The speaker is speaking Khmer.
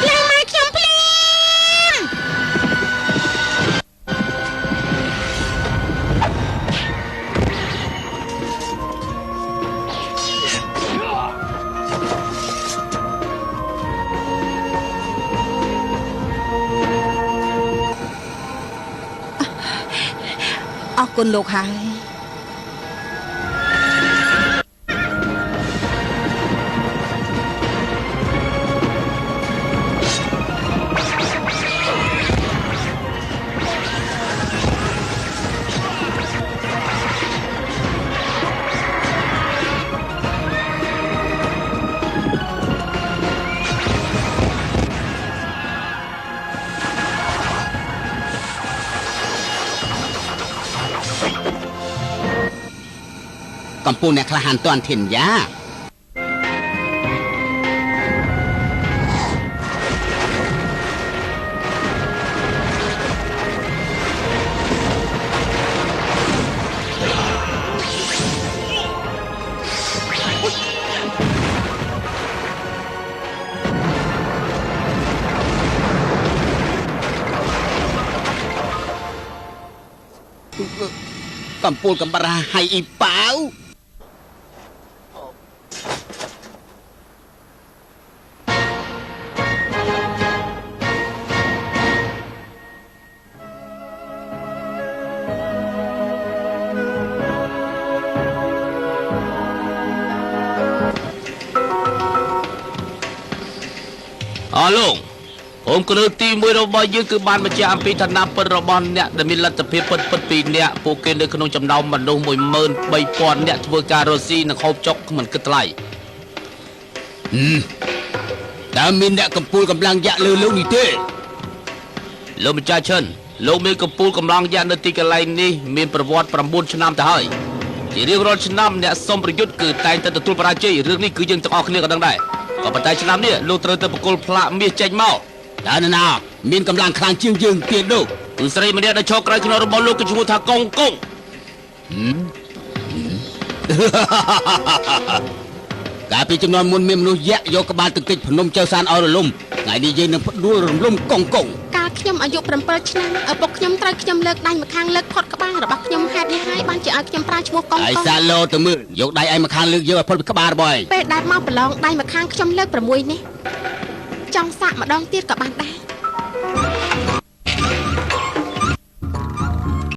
ឡើងមកខ្ញុំភ្លាម អរគុណលោកហើយ កំពូលអ្នកខ្លះហានតាន់ធានយ៉ា កំពូលកំបារាហៃអ៊ីប៉ាវ អរលោកអូមគ្រឹះទី1របស់យើងគឺបានបញ្ជាក់អំពីឋានៈពិតរបស់អ្នកដែលមានលទ្ធភាពពិតពិតពីរអ្នកពួកគេនៅក្នុងចំណោមមនុស្ស13000អ្នកធ្វើការរស់ស៊ីនិងហូបចុកមិនគិតថ្លៃ តើមានអ្នកកំពូលកម្លាំងយក្សលើលោកនេះទេ លោកម្ចាស់ឈិនលោកមានកំពូលកម្លាំងយក្សនៅទីកន្លែងនេះមានប្រវត្តិ9ឆ្នាំទៅហើយជារៀងរាល់ឆ្នាំអ្នកសុំប្រយុទ្ធគឺតែងតែទទួលបរាជ័យរឿងនេះគឺយើងទាំងអស់គ្នាក៏ដឹងដែរក៏ប៉ុន្តែឆ្នាំនេះលោកត្រូវទៅបកគលផ្លាកមាសចេញមក តើនរណាមានកម្លាំងខ្លាំងជាងយើងទៀតនោះ គឺស្រីម្នាក់ដែលឈរក្រោយខ្នងរបស់លោកគឺឈ្មោះថាកុងកុង កាលពីចំនួនមុនមានមនុស្សយក្សយកក្បាលទឹកតិចភ្នំចៅសានឲ្យរលំថ្ងៃនេះយើងនឹងផ្ដួលរំលំកុងកុង កាលខ្ញុំអាយុ7ឆ្នាំឪពុកខ្ញុំត្រូវខ្ញុំលើកដៃម្ខាងលើកផុតក្បាលរបស់ខ្ញុំហេតុនេះហើយបានជាឲ្យខ្ញុំប្រើឈ្មោះកុង ឯ កុង សាឡូទៅមើលយកដៃឯងម្ខាងលើកយើងឲ្យផុតពីក្បាលរបស់ឯង ពេលដែលមកប្រឡងដៃម្ខាងខ្ញុំលើក6នេះចង់សាកម្ដងទៀតក៏បានដែរ